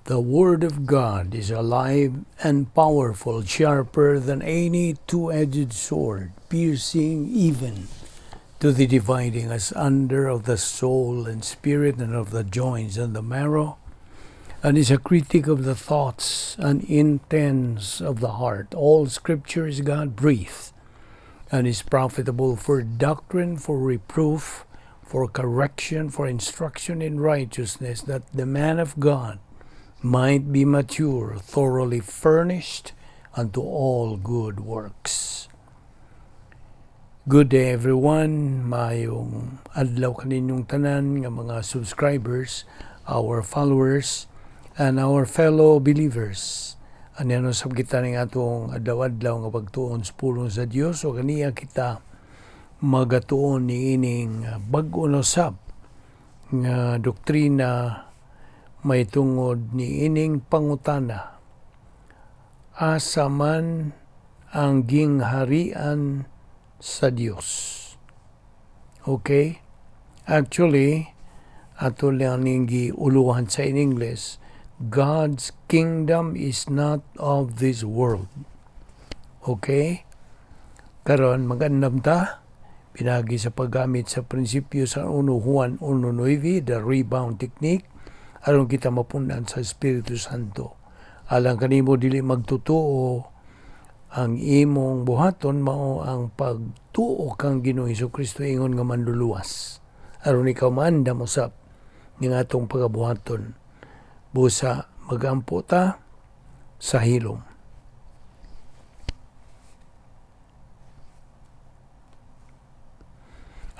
The Word of God is alive and powerful, sharper than any two-edged sword, piercing even to the dividing asunder of the soul and spirit and of the joints and the marrow, and is a critic of the thoughts and intents of the heart. All Scripture is God-breathed and is profitable for doctrine, for reproof, for correction, for instruction in righteousness, that the man of God might be mature, thoroughly furnished unto all good works. Good day, everyone. Maayong adlaw kaninyong tanan nga mga subscribers, our followers, and our fellow believers. Ania usab kita ning atong adlaw-adlaw nga pagtuon sa pulong sa Dios o kaniya kita magatuon niining bag-o na usab nga doktrina may tungod niining pangutana: Asa man ang gingharian sa Dios? Okay? Actually, ato lang ning giuluhan sa in English, "God's kingdom is not of this world." Okay? Karon magandam ta pinagi sa paggamit sa prinsipyo sa 1 Juan 1.9, the rebound technique, aron kita mapunan sa Espiritu Santo. Alang kanimo dili magtotoo, ang imong buhaton mao ang pagtuo kang Ginoong Kristo ingon nga manluluwas. Aron ikaw maandam usab ning atong pagabuhaton. Busa magampo ta sa hilom.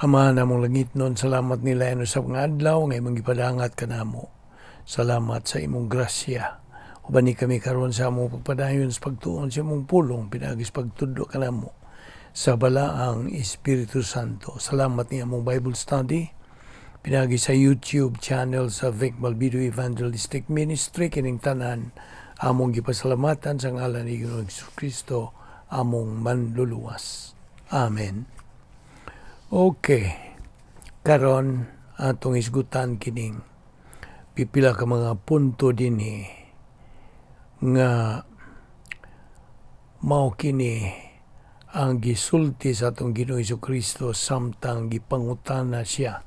Ama namong langitnon, salamat nila usab nga adlaw nga imong gipadangat kanamo. Salamat sa imong grasya. Uban ni kami karon sa among pagpadayon sa pagtuon sa imong pulong pinagi sa pagtudlo kanamo sa balaang Espiritu Santo. Salamat ni among Bible study pinagi sa YouTube channel sa Vic Malvido Evangelistic Ministry. Kining tanan among gipasalamatan sa ngalan ni Ginoong Kristo, among manluluwas. Amen. Okay. Karon atong isgutan kining pipila ka mga punto dinhi nga mao kini ang gisulti sa atong Ginoong Kristo samtang gipangutana siya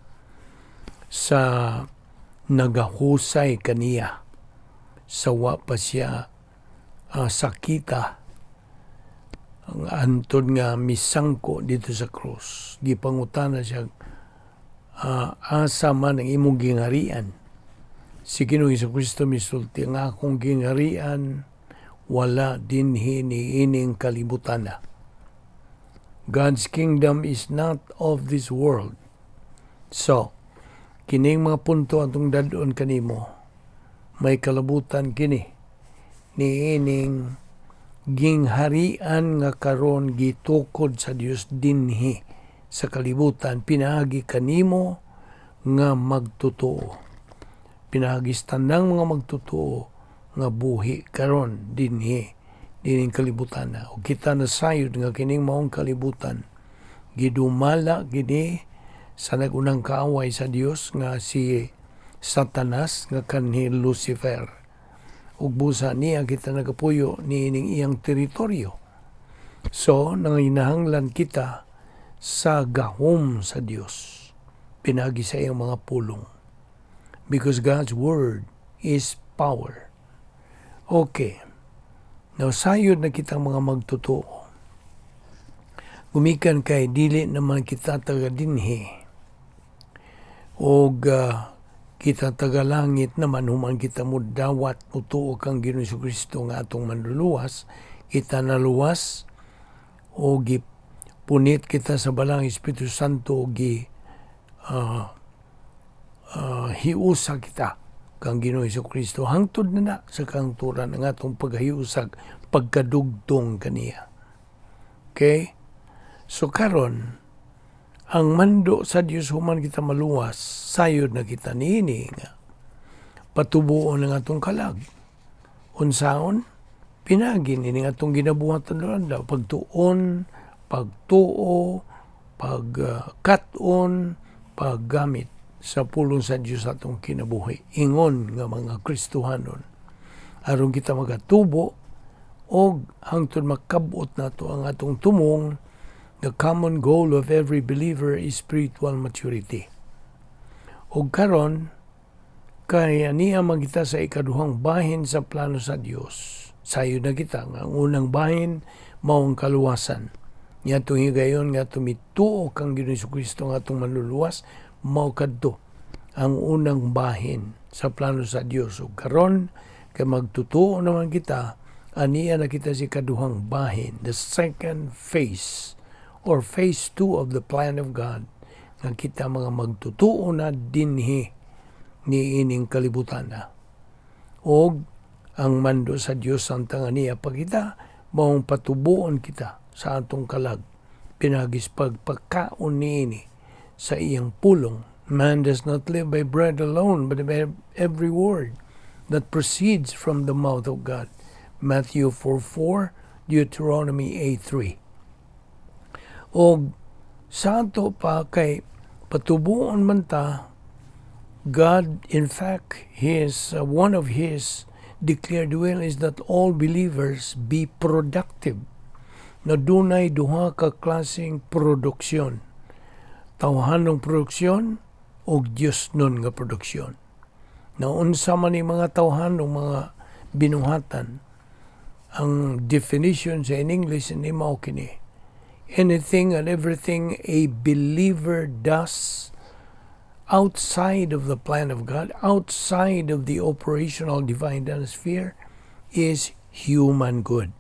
sa nagahusay kaniya sa wa pa siya sakita ang antod nga misangko dito sa krus. Gipangutana siya, "Asa man ang imong gingharian?" Si Ginoong Kristo misulti, "Ang akong gingharian wala dinhi niining kalibutan." God's kingdom is not of this world. So, kining mga punto atong dadon kanimo, may kalabutan kini niining gingharian nga karon gitukod sa Dios dinhi sa kalibutan pinaagi kanimo nga magtotoo, pinaagi sa tanang mga magtotoo nga buhi karon dinhi dining kalibutan na. O kita nasayod nga kining maong kalibutan gidumala kini sa nagunang kaaway sa Dios nga si Satanas nga kanhi Lucifer. Ug busa niya kita nagapuyo niining iyang teritoryo. So, nanginahanglan kita sa gahom sa Dios pinagi sa iyang mga pulong. Because God's word is power. Okay. Now, sayod na kitang mga magtotoo. Gumikan kay dili naman kita taga dinhi. Og kita taga langit naman human kita mudawat mutuo kang Ginoong Kristo nga atong manluluwas, kita naluwas o gipunit kita sa balang Espiritu Santo o gi hiusa kita kang Ginoong Kristo hangtod na na sa kangturan ang atong paghiusag pagkadugtong kaniya. Okay? So karon ang mando sa Dios human kita maluwas, sayod na kita niini nga patubuon ang atong kalag. Unsaon? Pinagi ni atong ginabuhatan adlaw, pagtuon, pagtuo, pagkat-on, paggamit sa pulong sa Dios atong kinabuhi ingon nga mga Kristohanon. Aron kita magatubo og hangtod makabot nato ang atong tumong, the common goal of every believer is spiritual maturity. Og karon kay ania man kita sa ikaduhang bahin sa plano sa Dios. Sayo na kita nga ang unang bahin mao ang kaluwasan. Niadtong higayon nga tumituo kang Ginoong Kristo nga atong manluluwas, mao kadto ang unang bahin sa plano sa Dios. Ug karon kay magtutuo naman kita, ania na kita sa ikaduhang bahin, the second phase or phase 2 of the plan of God, nga kita mga magtutuo na dinhi niining kalibutan na. Og ang mando sa Dios samtang ania pa kita maong patubuon kita sa atong kalag pinaagi sa pagpakaon niini sa iyang pulong. Man does not live by bread alone, but by every word that proceeds from the mouth of God. Matthew 4:4, Deuteronomy 8:3. Og sa ato pa kay patubuon man ta, God, in fact, his one of His declared will is that all believers be productive. Na dunay duha ka klaseng produksyon. Tawhanong produksyon o Diosnon nga produksyon. Na unsa man ni mga tawhanong mga binuhatan, ang definition sa in English ni mao kini: Anything and everything a believer does outside of the plan of God, outside of the operational divine sphere, is human good.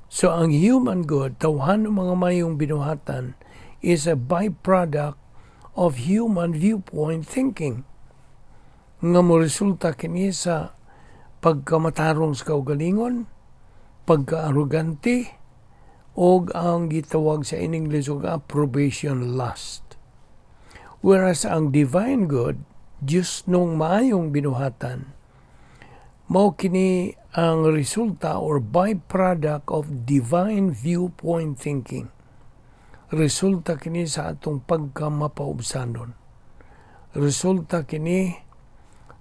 So ang human good, tawhan ng mga mayong binuhatan, is a byproduct of human viewpoint thinking. Nga mo resulta kini sa pagkamatarong sa kaugalingon, pagkaarogante, og ang gitawag sa in English og approbation lust. Whereas ang divine good, Diosnong maayong binuhatan, mao kini ang resulta or byproduct of divine viewpoint thinking. Resulta kini sa atong pagkamapaubsanon. Resulta kini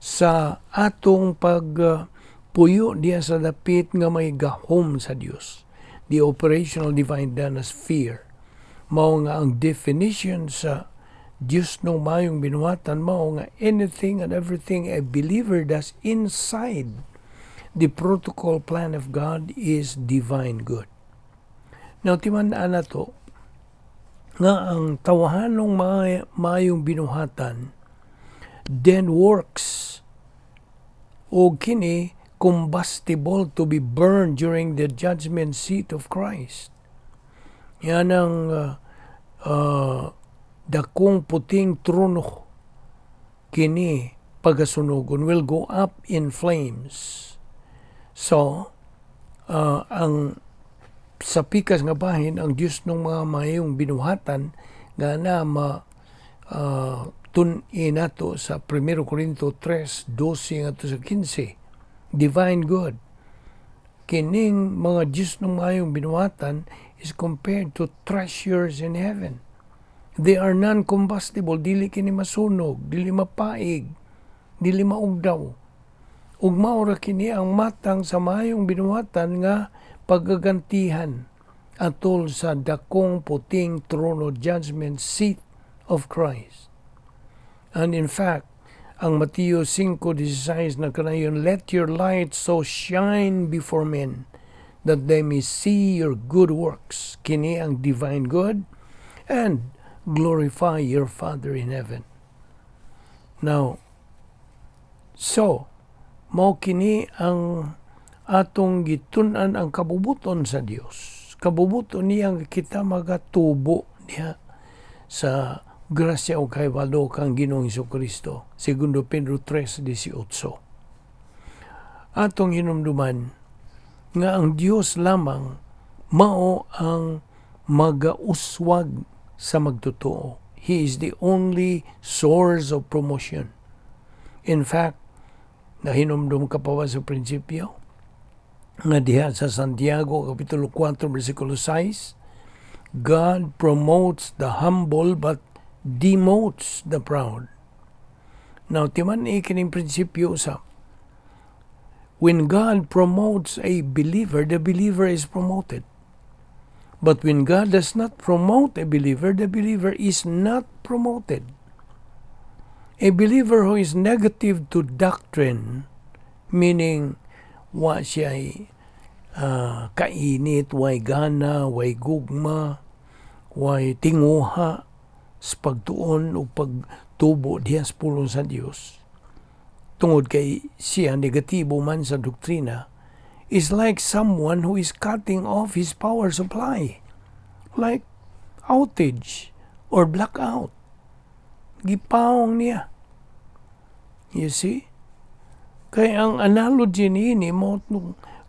sa atong pagpuyo diya sa dapit nga may gahom sa Dios. The operational divine sphere. Mao nga ang definition sa Diosnong mayong binuhatan mao nga anything and everything a believer does inside the protocol plan of God is divine good. Now, timan-an nato nga ang tawahanong mayong binuhatan then works o kini combustible to be burned during the judgment seat of Christ. Yan ang dakong puting trono, kini pagasunogon, will go up in flames. So, ang sa pikas nga bahin, ang Diosnong mga mayong binuhatan nga na ma tun-i nato sa 1 Corinto 3:12 ngadto sa 15, divine good. Kining mga Diosnong mayong binuhatan is compared to treasures in heaven. They are non-combustible, dili kini masunog, dili mapaig, dili maugdaw. Ug mao ra kini ang matang sa mayong binuhatan nga pagagantihan atol sa dakong puting trono, judgment seat of Christ. And in fact, ang Mateo 5:16 na kanayon, "Let your light so shine before men that they may see your good works," kini ang divine good, "and glorify your Father in heaven." Now, so, mao kini ang atong gitun-an, ang kabubuton sa Dios. Kabubuton niya nga kita magatubo niya sa grasya o kahibalo kang Ginoong Kristo. Segundo Pedro 3:18. Atong hinumduman nga ang Dios lamang mao ang magauswag sa magtotoo. He is the only source of promotion. In fact, nahinumdum ka pa ba sa prinsipyo nga diha sa Santiago Kapitulo 4 versikulo 6, God promotes the humble but demotes the proud? Now, timan-i kining prinsipyo usab. When God promotes a believer, the believer is promoted. But when God does not promote a believer, the believer is not promoted. A believer who is negative to doctrine, meaning wa siya kainit, way gana, way gugma, way tinguha sa pagtuon o pagtubo diha sa pulong sa Dios, tungod kay siya negatibo man sa doktrina, is like someone who is cutting off his power supply, like outage or blackout. Gipawong niya. You see? Kaya ang analogy niini mo,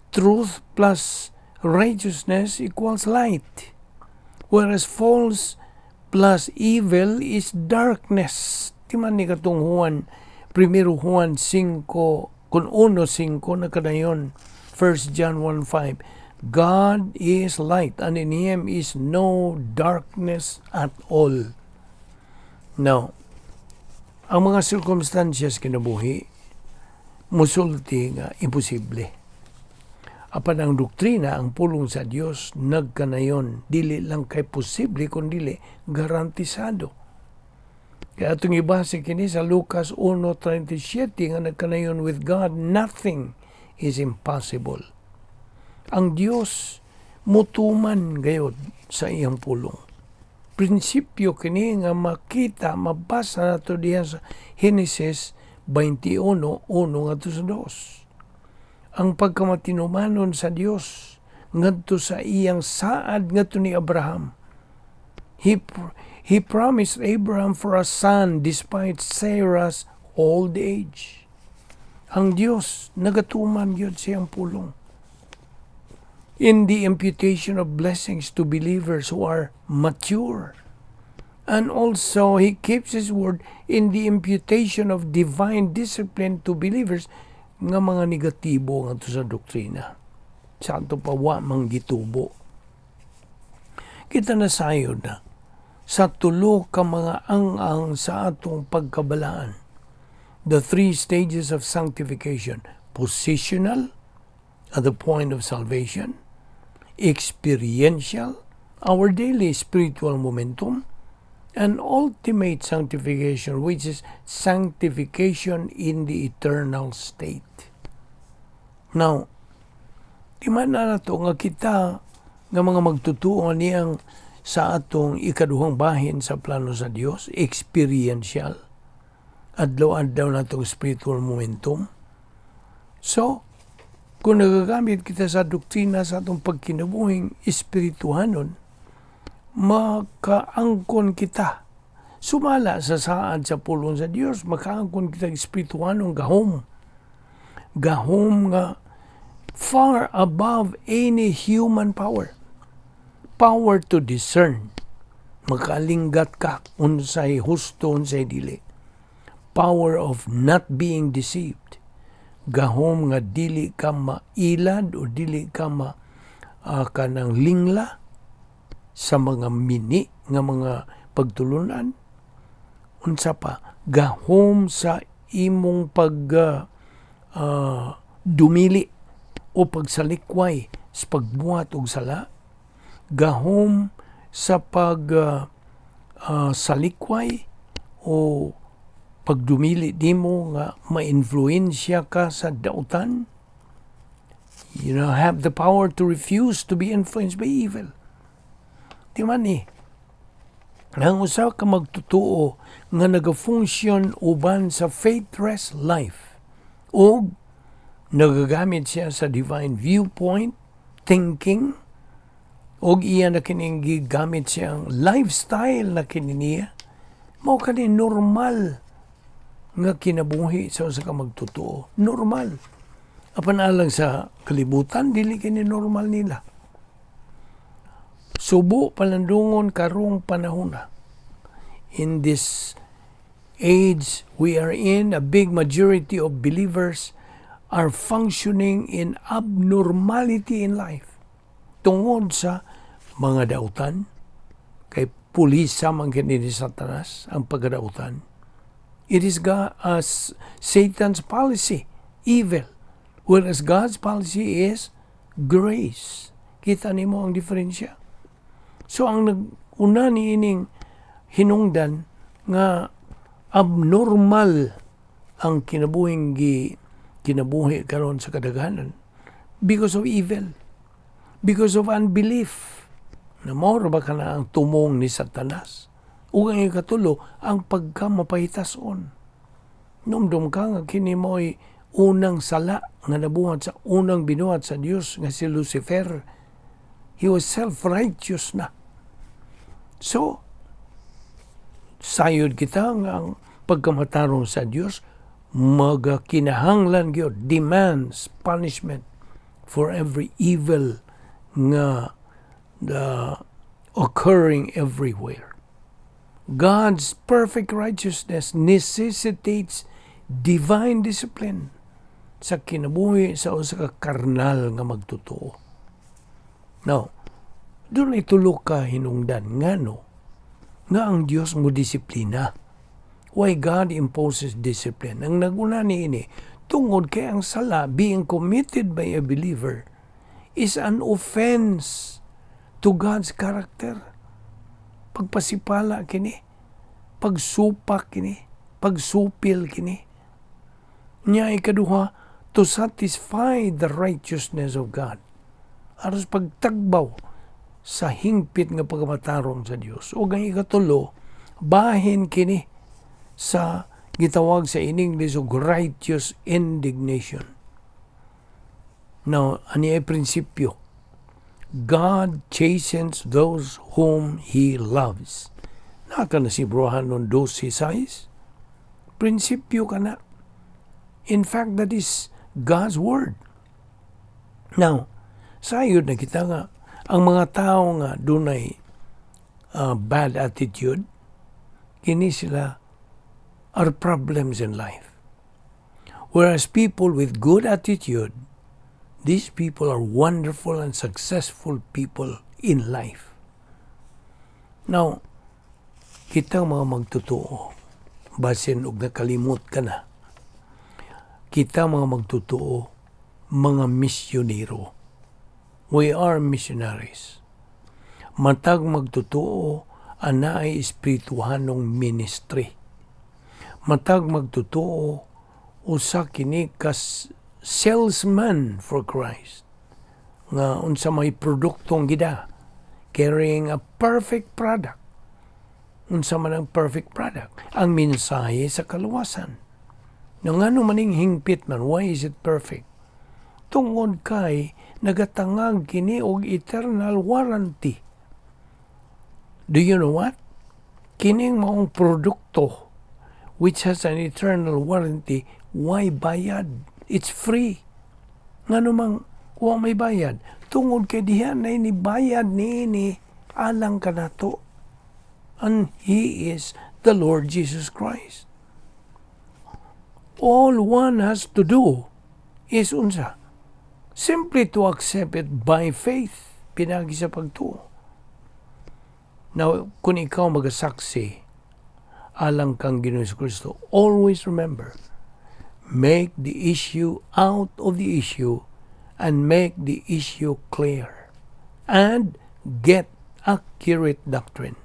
truth plus righteousness equals light, whereas false plus evil is darkness. Di man ni katong Juan, Primero Juan 5, kung 1.5 na kanayon, 1 John 1.5, "God is light and in Him is no darkness at all." Now, ang mga circumstances kinabuhi, musulti nga imposible. Apan ang doktrina, ang pulong sa Dios, nagkanayon, dili lang kay posible, kundi garantisado. Kaya atong ibase kini sa Lucas 1.37 nga nagkanayon, "With God, nothing is impossible." Ang Dios mutuman gayod sa iyang pulong. Prinsipyo kini nga makita, mabasa nato diha sa Genesis 21:1 ngadto sa 2. Ang pagkamatinumanon sa Dios ngadto sa iyang saad ngadto ni Abraham. He promised Abraham for a son despite Sarah's old age. Ang Dios nagatuman gyud siyang pulong in the imputation of blessings to believers who are mature. And also, He keeps His word in the imputation of divine discipline to believers nga mga negatibo ngadto sa doktrina. Sa ato pa wa mang gitubo. Kita na sayod na sa tulo ka mga ang-ang sa atong pagkabalaan. The three stages of sanctification: positional, at the point of salvation; experiential, our daily spiritual momentum; and ultimate sanctification, which is sanctification in the eternal state. Now, di man na nato nga kita nga mga magtutuo niyang sa atong ikaduhang bahin sa plano sa Dios, experiential, adlaw-adlaw natong spiritual momentum. So, kung nagagamit kita sa doktrina sa atong pagkinabuhing espirituhanon, makaangkon kita. Sumala sa saad sa pulong sa Dios, makaangkon kita espirituhanon gahom. Gahom nga far above any human power. Power to discern. Makalinggat ka unsay husto, unsay dili. Power of not being deceived. Gahom nga dili ka mailad o dili ka ma kanang lingla sa mga mini nga mga pagtulunan. Unsa pa? Gahom sa imong pag dumili o pagsalikway sa pagbuhat og sala, gahom sa pag salikway o pagdumili nimo nga ma-influensya ka sa dautan. You have the power to refuse to be influenced by evil. Di man ni ang usa ka magtutuo nga nagafunksyon uban sa faith rest life o nagagamit siya sa divine viewpoint thinking og iya na kining gigamit siyang lifestyle na kini niya, mao kani normal nga kinabuhi sa usa ka magtutuo. Normal, apan alang sa kalibutan, dili kini normal nila. Subo palandungon karong panahona. In this age we are in, a big majority of believers are functioning in abnormality in life tungod sa mga dautan, kay pulisa man kini ni Satanas ang pagkadautan. It is God, as Satan's policy, evil. Whereas God's policy is grace. Kita nimo ang diferensya. So ang nag-una ni ining hinungdan nga abnormal ang kinabuhing gi kinabuhi karon sa kadaghanan because of evil, because of unbelief na mao ba kana ang tumong ni Satanas. Ug ang ikatulo, ang pagkamapahitason. Numdum ka nga kini mo'y unang sala nga nabuhat sa unang binuhat sa Dios nga si Lucifer. He was self-righteous na. So, sayod kita nga ang pagkamatarong sa Dios magakinahanglan gyud, demands punishment for every evil nga the occurring everywhere. God's perfect righteousness necessitates divine discipline sa kinabuhi sa usa ka karnal nga magtotoo. Now, duna tulo ka hinungdan ngano nga ang Dios mo disiplina. Why God imposes discipline? Ang naguna ni ini, tungod kay ang sala being committed by a believer is an offense to God's character. Pagpasipala kini, pagsupak kini, pagsupil kini. Nya ikaduha, to satisfy the righteousness of God. Aros pagtagbaw sa hingpit nga pagkamatarong sa Dios. Ug ang ikatulo, bahin kini sa gitawag sa in English og righteous indignation. Now, ani ay prinsipyo. God chastens those whom He loves. Naa ka na si Hebreohanon 12:6. Prinsipyo ka na. In fact, that is God's word. Now, sayod na kita nga ang mga tao nga dunay bad attitude, kini sila are problems in life. Whereas people with good attitude, these people are wonderful and successful people in life. Now, kita mga magtotoo, basin og nakalimot ka na, kita mga magtotoo, mga misyonero. We are missionaries. Matag magtotoo, anaay espirituhanong ministry. Matag magtotoo, usa kini kas salesman for Christ. Nga unsa may produktong gida, carrying a perfect product. Unsa man ang perfect product? Ang mensahe sa kaluwasan. No, ngano maning hingpit man, why is it perfect? Tungod kay nagatangag kini og eternal warranty. Do you know what? Kining maong produkto which has an eternal warranty, why bayad? It's free. Ngano mang wa may bayad? Tungod kay diha na ni bayad niini alang kanato. And He is the Lord Jesus Christ. All one has to do is unsa? Simply to accept it by faith. Pinagi sa pagtuo. Now, kung ikaw magasaksi alang kang Ginoong Kristo, always remember, make the issue out of the issue and make the issue clear and get accurate doctrine.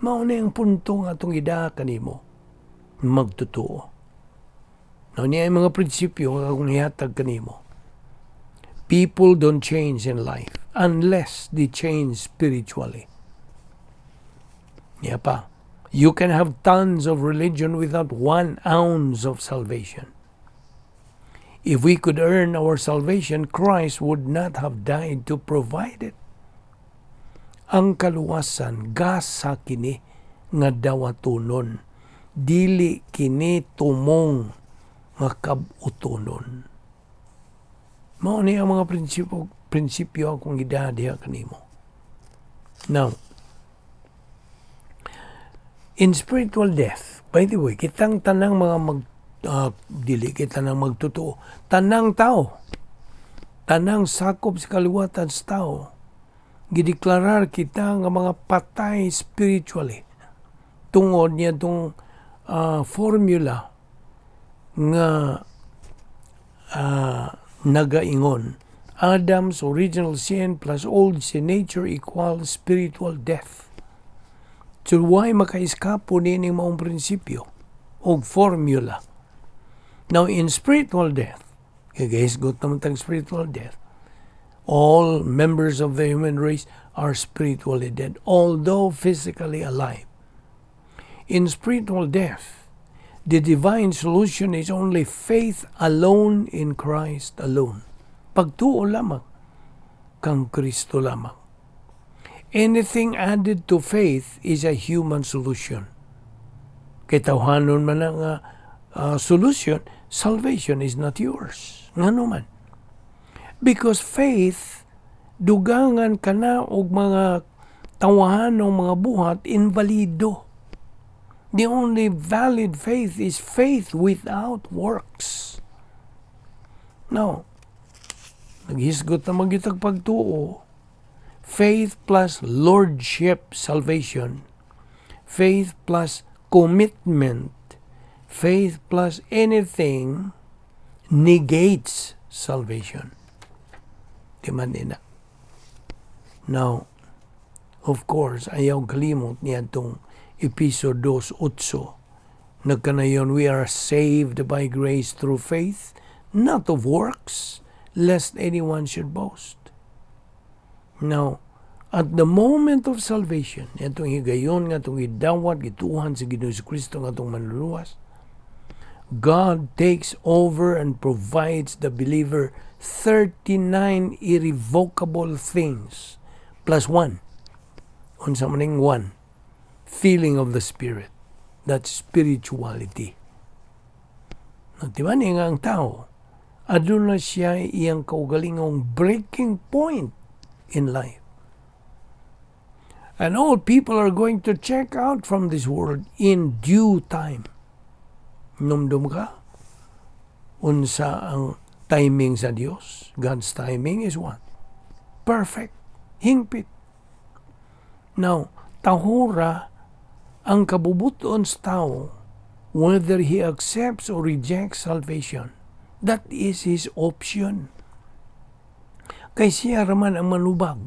Mao na ang punto nga atong idaa kanimo magtotoo. Now, niya ang mga prinsipyo nga akong ihatag kanimo. People don't change in life unless they change spiritually. Niya pa, you can have tons of religion without 1 ounce of salvation. If we could earn our salvation, Christ would not have died to provide it. Ang kaluwasan, gasa kini nga dawatonon. Dili kini tumong nga kab-utonon. Mao ni ang mga prinsipyo akong gidaa diha kanimo. Now, in spiritual death, by the way, kitang tanang mga mag dili kita nang magtotoo, tanang tao, tanang sakop sa kaliwatan sa tao, gideklarar kita nga mga patay spiritually tungod niya tong formula nga Nagaingon, Adam's original sin plus old sin nature equals spiritual death. So way makaiskapo niining maong prinsipyo o formula? Now, in spiritual death, kay gahisgot naman tang spiritual death, all members of the human race are spiritually dead, although physically alive. In spiritual death, the divine solution is only faith alone in Christ alone. Pagtuo lamang kang Kristo lamang. Anything added to faith is a human solution. Kay tawhanon man ang solution, salvation is not yours. Ngano man? Because faith, dugangan ka na og mga tawahanong mga buhat, invalido. The only valid faith is faith without works. Now, naghisgot na magyutag pagtuo, faith plus lordship salvation, faith plus commitment, faith plus anything negates salvation. Di man nina. Now, of course, ayaw kalimot niya itong Episo 2.8. Nagkanayon, we are saved by grace through faith, not of works, lest anyone should boast. Now, at the moment of salvation, itong higayon nga itong gidawat, gituohan sa Ginoo Kristo nga atong manluluwas, God takes over and provides the believer 39 irrevocable things plus one. Unsa man ning one? Filling of the Spirit. That's spirituality. Di ba nga ang tao, aduna siya iyang kaugalingong breaking point in life. And all people are going to check out from this world in due time. Numdum ka? Unsa ang timing sa Dios? God's timing is what? Perfect. Hingpit. Now, tahura ang kabubuton sa tao whether he accepts or rejects salvation. That is his option. Kay siya raman ang manubag.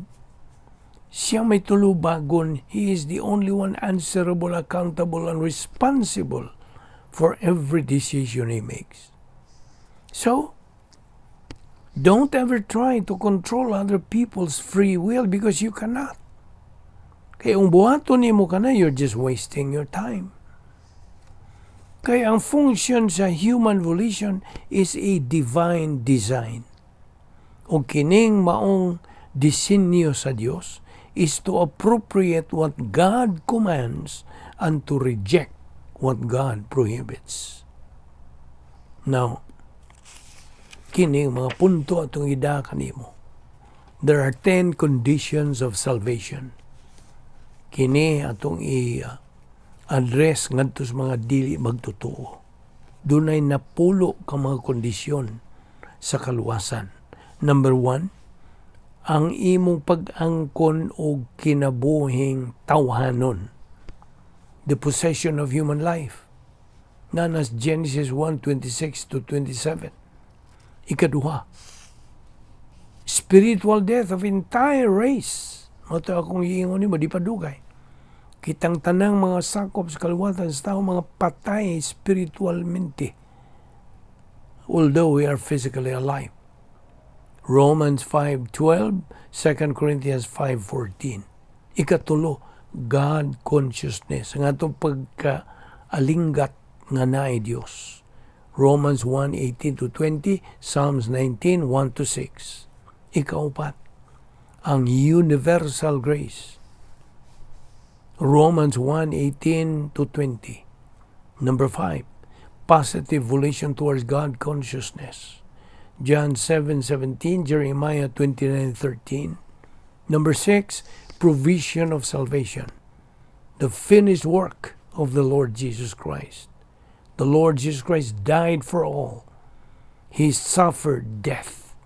Siya may tulubagon. He is the only one answerable, accountable, and responsible for every decision he makes. So, don't ever try to control other people's free will because you cannot. Kay kung buhaton nimo kana, you're just wasting your time. Kay ang function sa human volition is a divine design. O kining maong disenyo sa Dios is to appropriate what God commands and to reject what God prohibits. Now, kining mga punto atong ida kanimo. There are 10 conditions of salvation. Kini atong i-address ngadto sa mga dili magtotoo. Dunay napulo ka mga kondisyon sa kaluwasan. Number 1, ang imong pag-angkon og kinabuhing tawhanon. The possession of human life. Naa na sa Genesis 1:26 to 27. Ikaduha, spiritual death of entire race. Mao to akong giingon nimo, di pa dugay. Kitang tanang mga sakop sa kaluwatan sa tao, mga patay spiritualmente, although we are physically alive. Romans 5:12, 2 Corinthians 5:14. Ikatulo, God consciousness. Ang atong pagka-alinggat nga naay Dios. Romans 1:18 to 20, Psalms 19:1 to 6. Ikaupat, ang universal grace. Romans 1:18 to 20. Number 5, positive volition towards God consciousness. John 7:17, Jeremiah 29:13. Number 6, provision of salvation. The finished work of the Lord Jesus Christ. The Lord Jesus Christ died for all. He suffered death.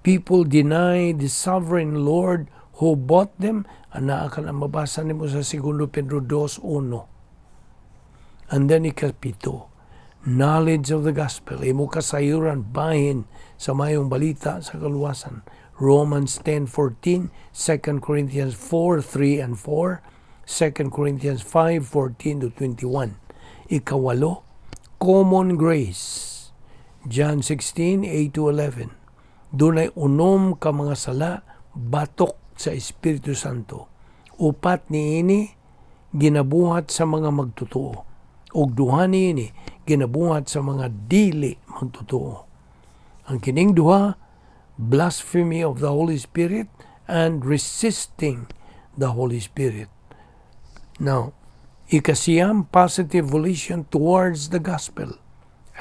People deny the sovereign Lord who bought them. Anaa ka na mabasa nimo sa 2 Pedro 2.1. And then ikapito, Knowledge of the gospel, imo kasayuran bahin sa mayong balita sa kaluwasan. Romans 10:14, 2 Corinthians 4:3 and 4, 2 Corinthians 5:14 to 21. Ikawalo, common grace. John 16:8 to 11. Dunay 6 ka mga sala batok sa Espiritu Santo. Upat niini ginabuhat sa mga magtotoo. Ug 2 niini ginabuhat sa mga dili magtotoo. Ang kining 2, blasphemy of the Holy Spirit and resisting the Holy Spirit. Now, 9, positive volition towards the gospel.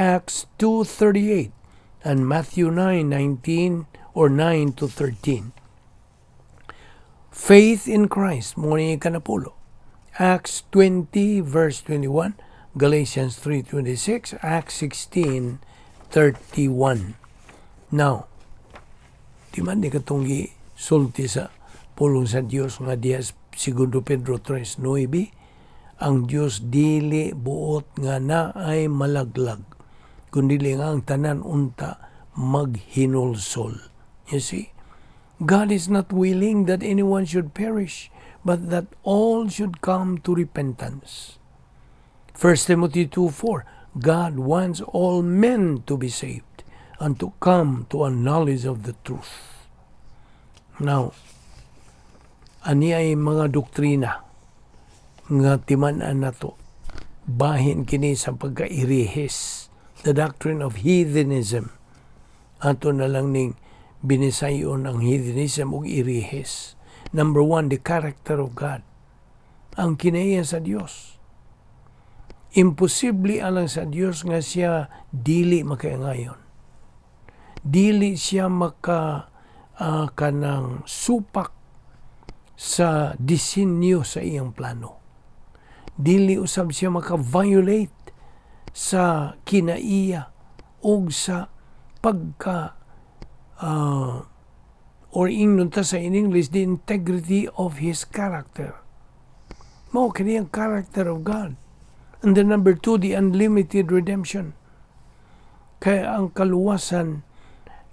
Acts 2:38 and Matthew 9:19 or 9 to 13. Faith in Christ, mao ni 10. Acts 20 verse 21, Galatians 3:26, Acts 16:31. Now, di man ni katong sulti sa pulong sa Dios nga diya Segundo Pedro 3:9, ang Dios dili buot nga naay malaglag, kundi nga ang tanan unta maghinulsol. You see, God is not willing that anyone should perish, but that all should come to repentance. 1 Timothy 2:4, God wants all men to be saved and to come to a knowledge of the truth. Now, ani ay mga doktrina nga timan-an nato. Bahin kini sa pagkairihes, the doctrine of heathenism. Ato na lang ning binisayon ang heathenism ug irihes. Number 1, the character of God. Ang kinaiya sa Dios. Imposible alang sa Dios nga siya dili makaingayon. Dili siya maka kanang supak sa disenyo sa iyang plano. Dili usab siya maka-violate sa kinaiya og sa pagka or ingnon ta sa in English, the integrity of his character. Mao kini ang character of God. And then number 2, the unlimited redemption. Kaya ang kaluwasan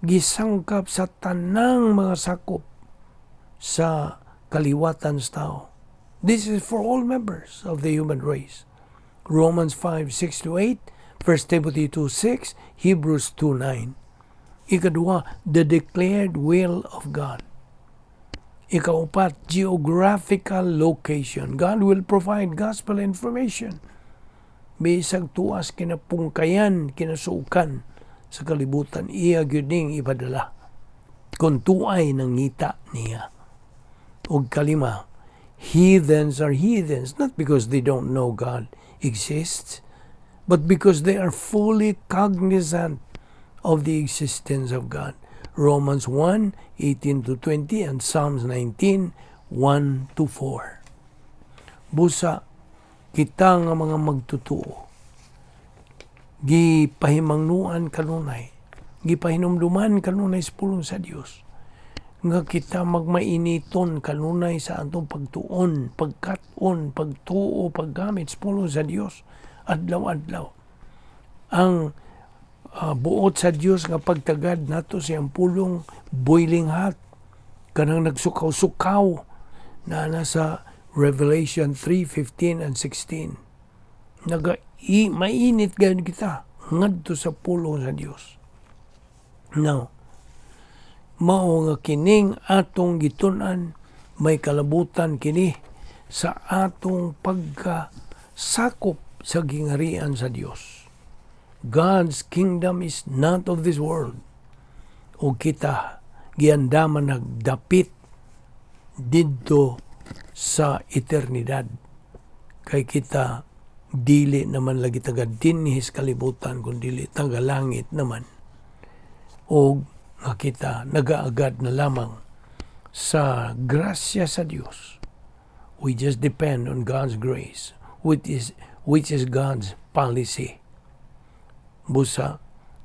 gisangkap sa tanang mga sakop sa kaliwatan sa tao. This is for all members of the human race. Romans 5:6 to 8, 1 Timothy 2:6, Hebrews 2:9. 2, the declared will of God. 4, geographical location. God will provide gospel information. Bisag tuas kinapungkayan, kinasuokan sa kalibutan, iya gyud ning ipadala. Kung tuay nangita niya. Og 5, heathens are heathens, not because they don't know God exists, but because they are fully cognizant of the existence of God. Romans 1:18 to 20 and Psalms 19:1 to 4. Busa, kita nga mga magtutuo, gipahimangnuan kanunay, gipahinumduman kanunay sa pulong sa Dios, nga kita magmainiton kanunay sa atong pagtuon, pagkat-on, pagtuo, paggamit sa pulong sa Dios, adlaw-adlaw. Ang buot sa Dios nga pagtagad nato siyang pulong, boiling hot, kanang nagsukaw-sukaw na nasa Revelation 3:15 and 16. Naga mainit gayud kita ngadto sa pulong sa Dios. Now, mao nga kining atong gitun-an may kalabutan kini sa atong pagkasakop sa gingarian sa Dios. God's kingdom is not of this world. O kita giandaman nagdapit didto sa eternidad. Kay kita dili naman lagi taga dinhi sa kalibutan kun dili taga langit naman. O nga kita nagaagad na lamang sa grasya sa Dios. We just depend on God's grace, which is God's policy. Busa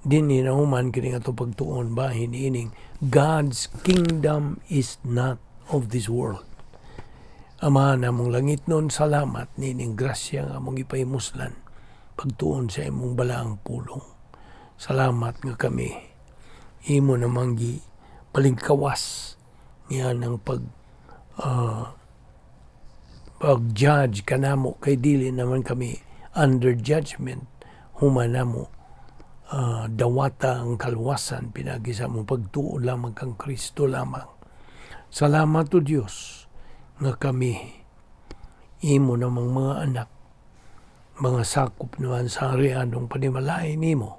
dinhi nahuman kini ato pagtuon bahin ining God's kingdom is not of this world. Ama namong langitnon, salamat nining grasya nga among gipahimuslan. pagtuon sa imong balaang pulong. Salamat nga kami imo namang gi palingkawas niya ng pag-judge kanamo, kay dili naman kami under judgment human namo dawata ang kaluwasan pinagi sa among pagtuo lamang kang Kristo lamang. Salamat o Dios nga kami imo namang mga anak, mga sakop naman sa harianong panimalay nimo.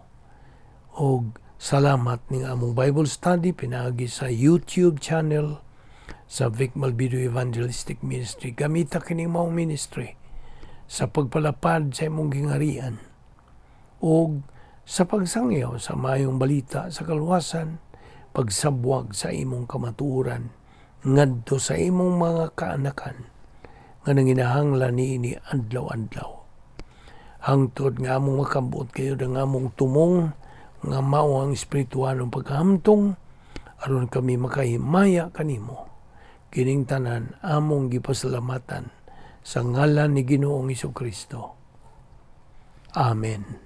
Og salamat ning among Bible study pinaagi sa YouTube channel sa Vic Malvido Evangelistic Ministry. Gamita kining maong ministry sa pagpalapad sa imong gingharian og sa pagsangyaw sa mayong balita sa kaluwasan, pagsabwag sa imong kamatuoran ngadto sa imong mga kaanakan nga nanginahanglan niini adlaw-adlaw. Hangtod nga among makambuot kayo ang among tumong nga mao ang espiritualong pagkahamtong, aron kami makahimaya kanimo. Kining tanan among gipasalamatan sa ngalan ni Ginoong Kristo. Amen.